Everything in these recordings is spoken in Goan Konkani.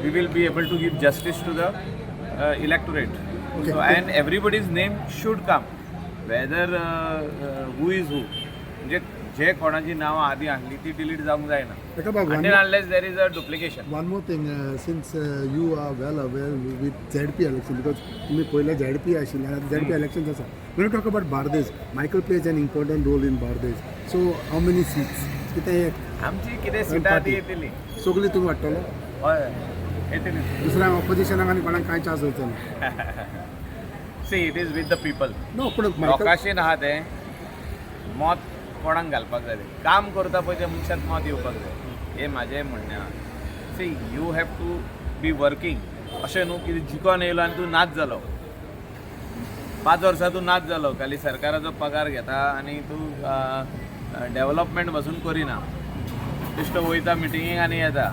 we will be able to give justice to the electorate. So and everybody's name should come, whether who is who. म्हणजे जे कोणाची नांवां आदी आसली ती डिलीट जावंक जायना ताका बाब until unless there is a duplication. One more thing, since you are well aware with ZP election, because तुम्ही पयले ZP आशिल्ले आनी आतां ZP elections आसा. When you talk about Bardez, Michael plays an important role in Bardez. So how many seats? कितें एक आमची कितें सिटां ती येतली. सगळी तुमी वाडटलो? हय, येतली. दुसऱ्या ऑपोजिशनाक आनी कोणाक कांय चान्स वचना? See, it is with the people. No, पूण मायकल लोकांशीन आहा तें मत कोणाक घालपाक जाय तें. काम करता पळय त्या मनशाक मत येवपाक जाय, हें म्हाजें म्हणणें आहा. See, you have to be working. अशें न्हू की जिकोन येयलो आनी तूं नाच जालो, 5 वर्सां तूं नाच जालो, खाली सरकाराचो पगार घेता आनी तूं डेवलपमेंट पासून करिना. बेश्टो वयता मिटिंगेक आनी येता.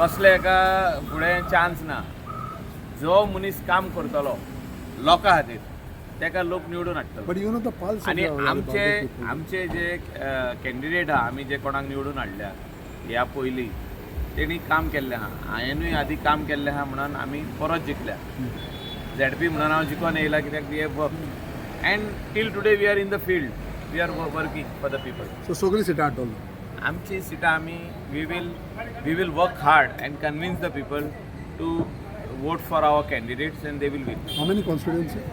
तसले एका फुडें चान्स ना. जो मनीस काम करतलो लोकां खातीर, ताका लोक निवडून हाडटलो. But you know the pulse. आनी आमचे आमचे जे कॅन्डिडेट आहा, आमी जे कोणाक निवडून हाडल्या ह्या पयलीं, तेणी काम केल्लें आहा. हांवेनूय आदी काम केल्लें आहा म्हणून आमी परत जिखल्या. झेडपी म्हणून हांव जिखोन येयला, कित्याक we have work and till today we are in the field, we are working for the people. So सगळी सिटां हाडटलो? आमची सिटां आमी we will work hard and convince the people to vote for our candidates and they will win. How many constituency?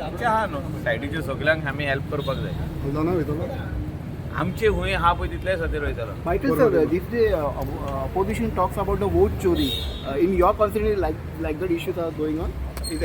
आमचे आहा न्हू सायडीच्यो, सगल्यांक आमी हेल्प करपाक जाय. हल्दोना वयतलो? आमचे हुंय आहा पळय तितले खातीर वयतलो. Michael sir, this day opposition talks about the vote chori. In your constituency, like that issues are going on? Is